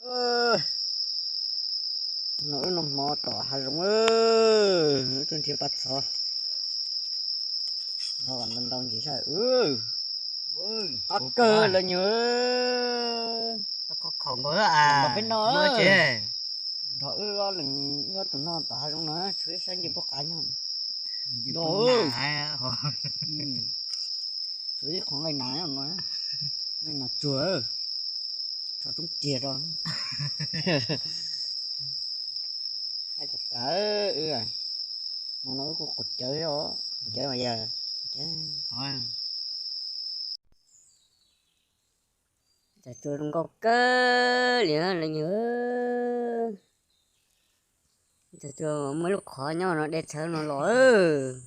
No wb noj hmo tom hav zoov, wb tuaj nrhiav paj txhov, nrog ntau ntau ntsis saib. Qab kawg lawm nyuag. Peb no, nrog wb ob leeg, wb ob tug noj tom hav zoov no, tshuav ib sab ncej puab qav nyob. Tshuav ib qho nqaij nas no, nqaij nas tsuag, tso roob kiag rau. Hais tas tas, hmo no wb kuj qaug cawv os, qaug cawv mas yog, cas tsuag zoo nkauj kawg li lawm nyuag. Cas tsuag muaj lub qhov nyob no, dej txhawv no los.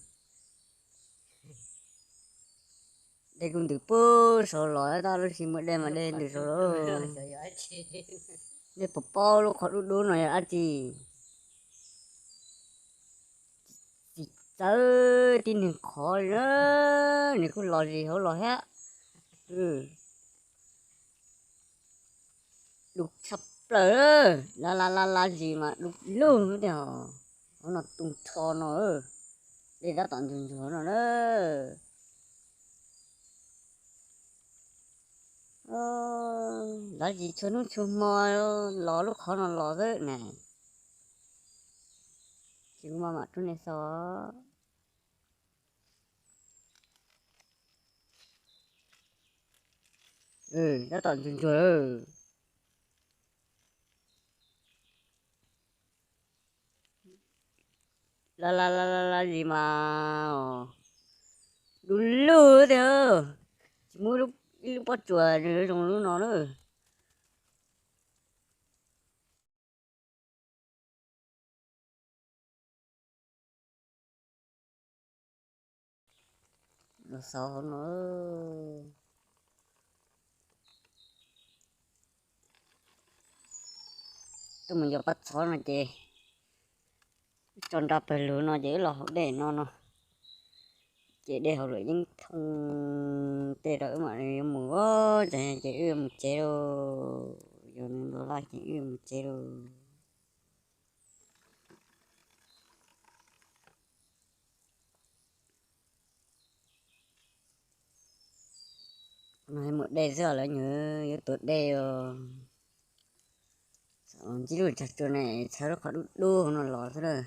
Dej kuj ntws puag saud los, tab lub sij muaj dej mas dej ntws saud los. Nej puas paub lub qhov dub dub no yog dab tsi? Tsis txawv tib neeg qhov li na, nws kuj los zis hauv los thiab. Dub tshaj plaws, lab lab lab lab zis mas dub lug tiag. Hauv no tu nrho no, dej tab tom ntsuag ntsuag no na. Lab zis txhua hnub txhua hmo los lub qhov no los xwb ne. Tsis kuv maj mam rub nej xauj. Tab tom ntsuag ntsuag. Lab lab lab lab zis mas dub lug tiag. Tsis muaj ib lub pob tsuas zoo lub no na. Los xauv hauv no. Tuaj mus yos paj txhov no ces tso nra pawg lug no ces wb los haus dej no no. Ces dej haus lawm yeej thooj tej rau wb mam li yuav mus, ces wb yuav mus tsev lauj. Yog nws npau laj ces wb yuav mus tsev lauj. No muaj dej xwb os lawv nyuag, yuav tuav dej os. Ntsib lub tsag tsuag ne, txhawv lub qhov dub dub hauv no los xwb lawm.